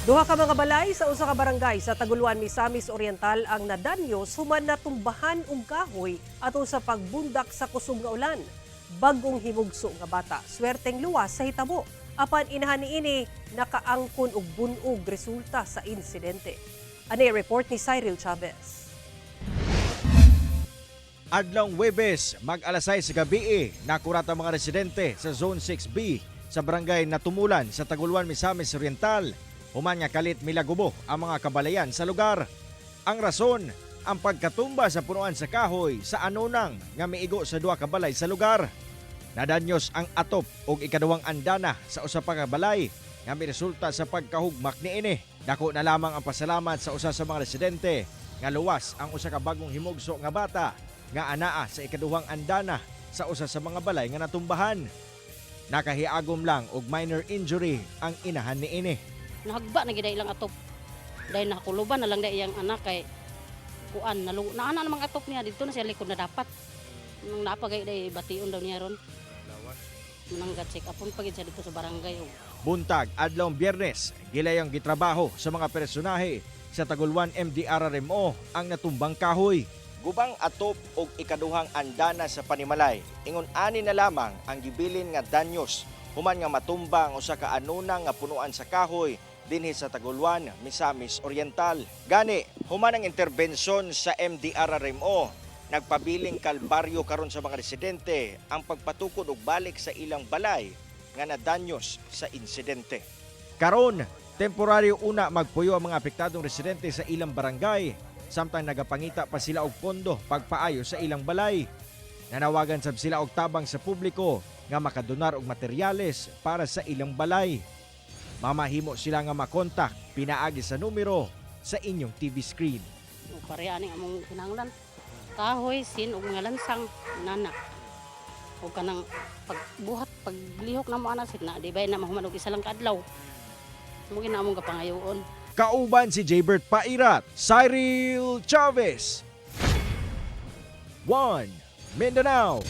Duha ka mga balay sa usa ka barangay sa Taguluan, Misamis Oriental ang nadanyo human natumbahan og kahoy atol sa pagbundak sa kusog nga ulan. Bagong himugso nga bata, swerteng luwas sa hitabo. Apan inahan niini nakaangkon og bun-og resulta sa insidente. Ani report ni Cyril Chavez. Adlong Webes, mag-alas 6 sa gabi, nakurat ang mga residente sa Zone 6B sa barangay Natumulan sa Taguluan, Misamis Oriental. Human nga kalit milagubo ang mga kabalayan sa lugar. Ang rason, ang pagkatumba sa punuan sa kahoy sa anonang nga miigo sa duha ka balay sa lugar. Nadanyos ang atop og ikaduhang andana sa usa pa ka balay nga miresulta sa pagkahugmak niini. Dako na lamang ang pasalamat sa usa sa mga residente nga luwas ang usa ka bagong himugso nga bata nga anaa sa ikaduhang andana sa usa sa mga balay nga natumbahan. Nakahiagom lang og minor injury ang inahan niini. Nahagba na gid ilang atop. Dahil nakuluban na lang dahil iyang anak kay kuan nalu naana namang atop niya dito na siya likod na dapat. Nung napagay dahil bation daw niya ron. Nang check upon pagid siya dito sa barangay og Buntag, adlong Biyernes, gilayang gitrabaho sa mga personahe sa Taguluan MDRRMO ang natumbang kahoy. Gubang atop og ikaduhang andana sa panimalay. Ingon ani na lamang ang gibilin nga danyos human nga matumba ang usa ka anuna nga punuan sa kahoy dinhi sa Taguluan, Misamis Oriental. Gani, human ang interbensyon sa MDRRMO, nagpabiling kalbaryo karon sa mga residente ang pagpatukod og balik sa ilang balay nga nadanyos sa insidente. Karon, temporaryo una magpuyo ang mga apektadong residente sa ilang barangay samtang nagapangita pa sila og pondo pagpaayo sa ilang balay. Nanawagan sab sila og tabang sa publiko nga makadonar og materyales para sa ilang balay. Mamahimo sila nga makontak pinaagi sa numero sa inyong TV screen. Ug pareha ani among kinahanglan. Kahoy, sin ug mga lansang nana. Ug kanang pagbuhat, paglihok namo ana sit na di ba na mahuman og isa lang ka adlaw. Mo gina among kapangayoon. Kauban si Jaybert Pairat, Cyril Chavez. 1 Mindanao.